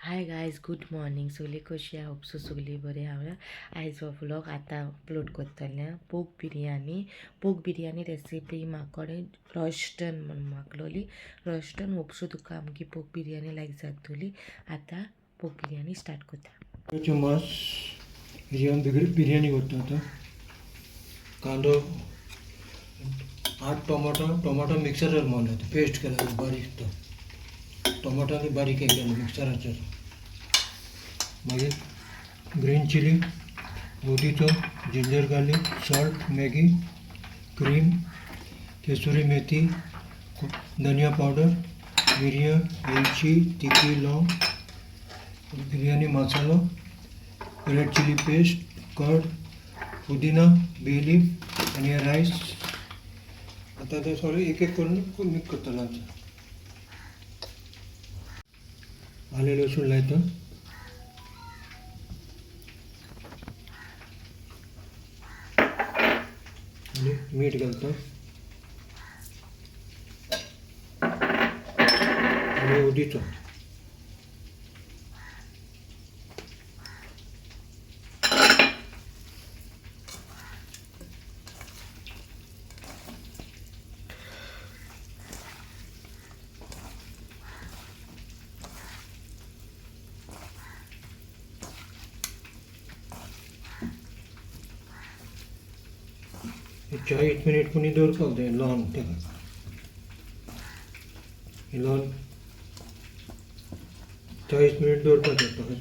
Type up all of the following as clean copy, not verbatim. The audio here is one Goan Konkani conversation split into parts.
Hi guys, good morning. सगळीं कशी आहा? होप सो सगळीं बरी आहा. आयज हो व्लॉग आतां अपलोड करतलें. पोक बिरयानी. पोक बिरयानी रेसिपी म्हाकोडे रोश्टन म्हण मागलोली. रोश्टन, होप सो तुका आमची पोक बिरयानी लायक जातली. आतां पोक बिरयानी स्टार्ट करता. मांस हेजी आमी बिरयानी करता आतां. कांदो, 8 टोमाटो, टोमाटो मिक्सरार मारला, पेस्ट केला बारीक. तो टोमाटो बी बारीक केला मिक्सराचेर. मागीर ग्रीन चिली, हळदीचो, ginger garlic, salt, Maggi, cream, kasuri methi, धनिया पावडर, मिरयां, वेलची, तिखी, लवंग, biryani masala, red chilli paste, curd, पुदिना, बे लीफ आनी रायस. आतां ते सगळें एक एक करून मिक्स करतलो. आमचें आलें लसूण लायता आनी मीठ घालता आनी हळदीचो. 40 मिनिट कोणी दवरपाक जाय लावन ताका. लावन 40 मिनिट दवरपाक जाय ताका.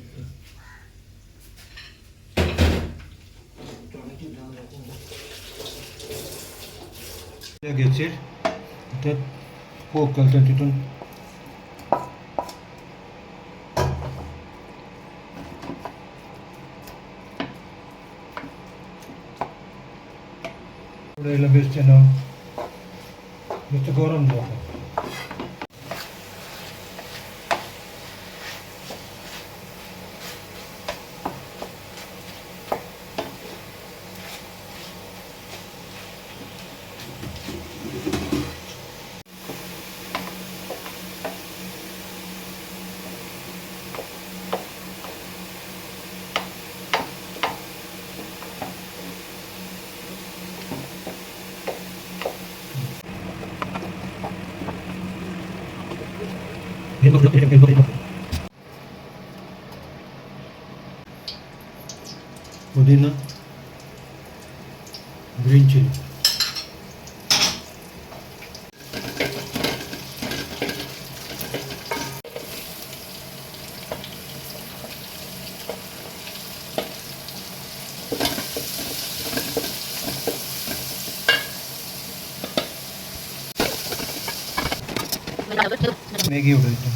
गॅसीर आतां पोक घालता तितून. उडयला बेसचें ना, नुस्तें गरम जावपाक. पुदिना, ग्रीन चिली. मॅगी उडयता.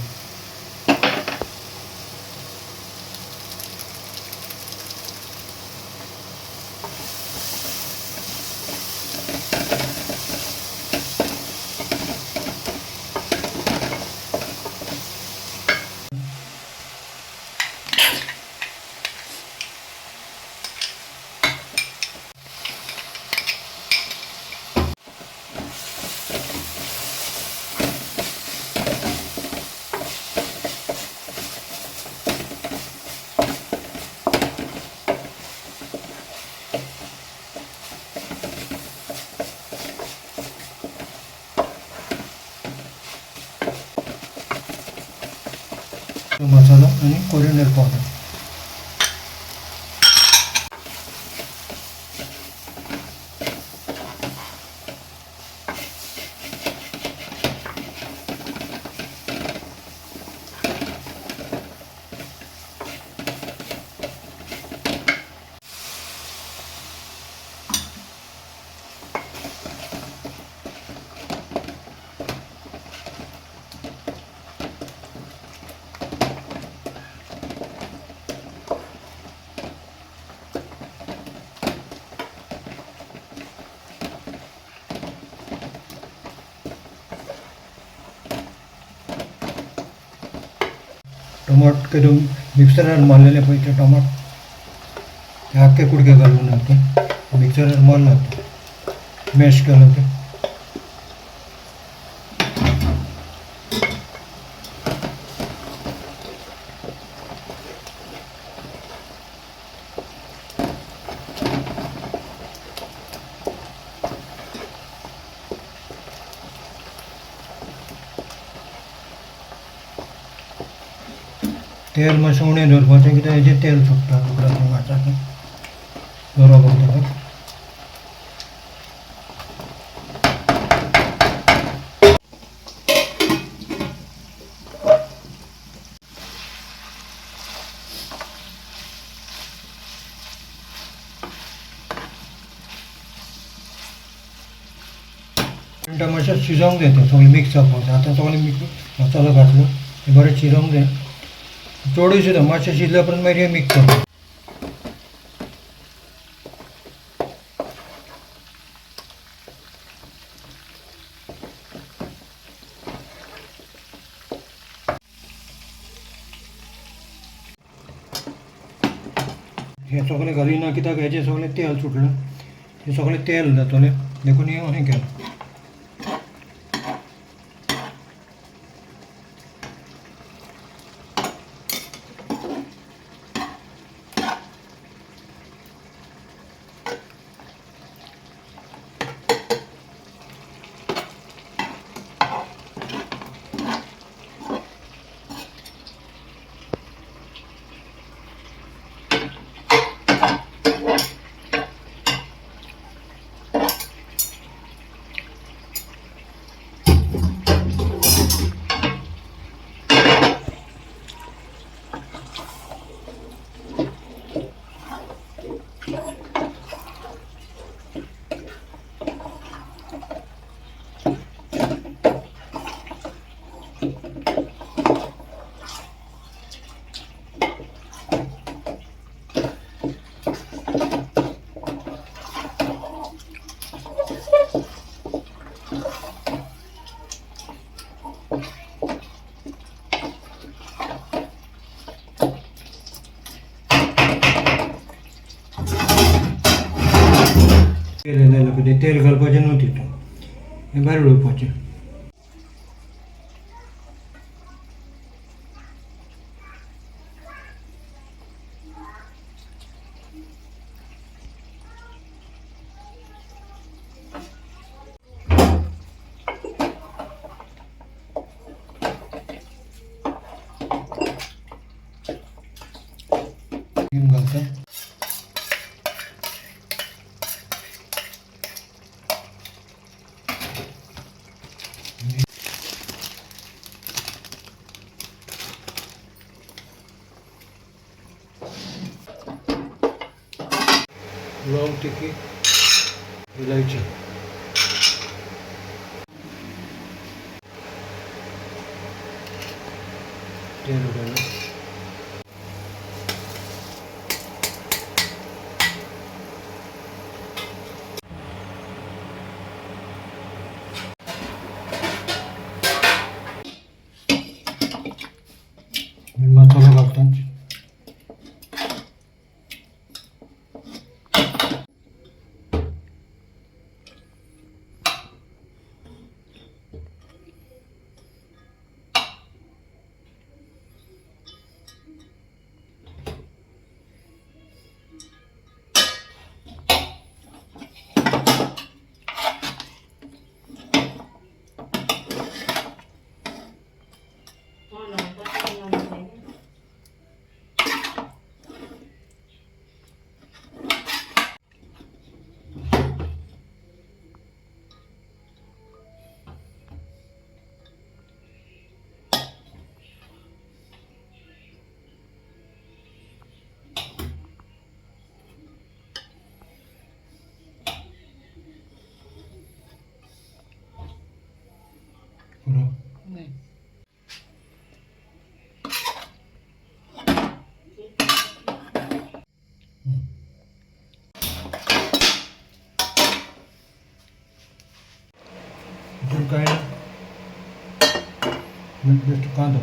मसाला आणि कोरिएंडर पावडर. टमाट करून मिक्सरार मारलेले पळय ते टमाट, ते आख्खे कुडके घालून ते मिक्सरार मारला, ते मॅश केलं ते. तेल मातशें उणें दवरपाचें कित्याक हेजें तेल सुट्टा बोकडाचें मासाचें बरोबर ताका. मिनटां मातशें शिजोवंक जाय तें सगळें मिक्स जावपाक जाय. आतां सगळें मिक्स मसालो घातलो तें बरें शिजोवंक जाय. चडूय सुद्दां मातशें शिजल्या उपरांत मागीर हें मिक्स करता. हें सगळें घालिना कित्याक हेजें सगळें तेल सुटलां, हें सगळें तेल जातलें देखून हें अशें केलां. तेल जालें पळय, तेल घालपाचें न्हू तितून, हें भायर उडोवपाचें. क्रीम घालता. लवंग, तिखी, इलायची. तेल उडयलें. मसालो घालता. पुरो. हितून काय ना, बेश्टो कांदो.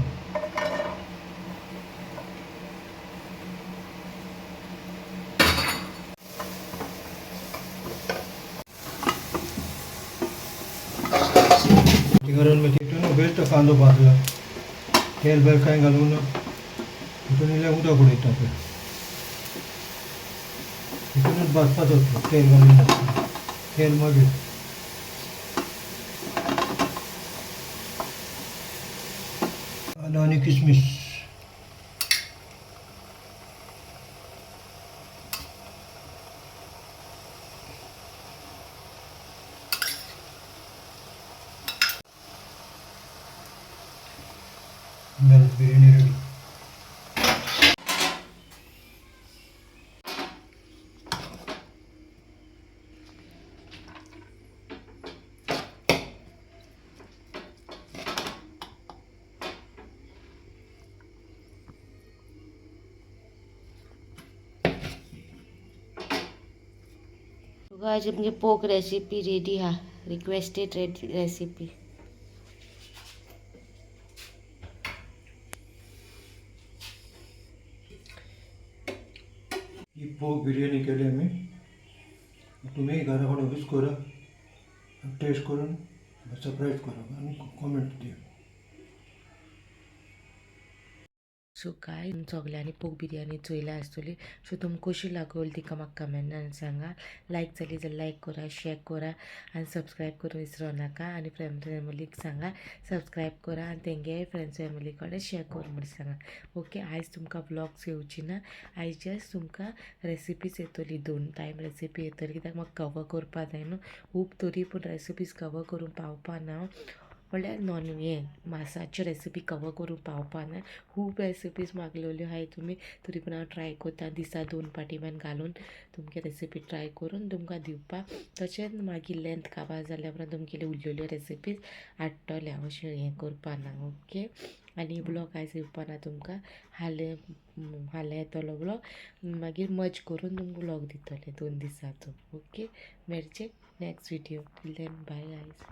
गरम म्हणजे तितून बेश्टो कांदो भाजला, तेल बेल कांय घालूंक ना. हितून इल्लें उदक उडयता पळय, हितूनच भाजपाचो तो, तेल घालून नासतना. तेल मागीर. आनी किसमीस. बिर्याणी रेडी. आज आमगे पोक रेसिपी रेडी हा, रिक्वेस्टेड रेसिपी. ही पोक बिर्याणी केली आमी. तुमी घरा कडेन यूज करा, टेस्ट करून सरप्रायज करा आनी कमेंट दिया. सो काय सगल्यांनी पोक बिर्याणी चोयल्या आसतली. सो तुमकां कशी लागली तिका म्हाका कमेंटान सांगा. लायक जाली जाल्यार लायक करा, शेअर करा आनी सबस्क्रायब करूंक विसरो नाका. आनी फ्रेंड्स फॅमिलीक सांगा सबस्क्रायब करा आनी तेंगे फ्रेंड्स फॅमिली कडेन शेअर कर म्हूण सांगा. ओके, आयज तुमकां व्लॉग्स येवची ना, आयज जस्ट तुमकां रेसिपीज येतली, 2 टायम रेसिपी येतली, कित्याक म्हाका कवर करपा जाय न्हू खूब, तरी पूण रेसिपीज कवर करूंक पावपा ना. म्हणल्यार नॉन हें मासाच्यो रेसिपी कवर करूंक पावपा ना. खूब रेसिपीज मागलेल्यो आहाय तुमी, तरी पूण हांव ट्राय करता दिसा 2 पाटी मान घालून तुमगे रेसिपी ट्राय करून तुमकां दिवपाक. तशेंच मागीर लेंथ काबार जाल्या उपरांत तुमगेल्यो उरलेल्यो रेसिपीज हाडटलें हांव, अशें हें करपा ना. ओके, आनी ब्लॉग आयज येवपा ना तुमकां, हालें हालें येतलो ब्लॉग, मागीर मज करून तुमकां ब्लॉग दितलें 2 दिसाचो. ओके, मेळचें next video, till then bye guys.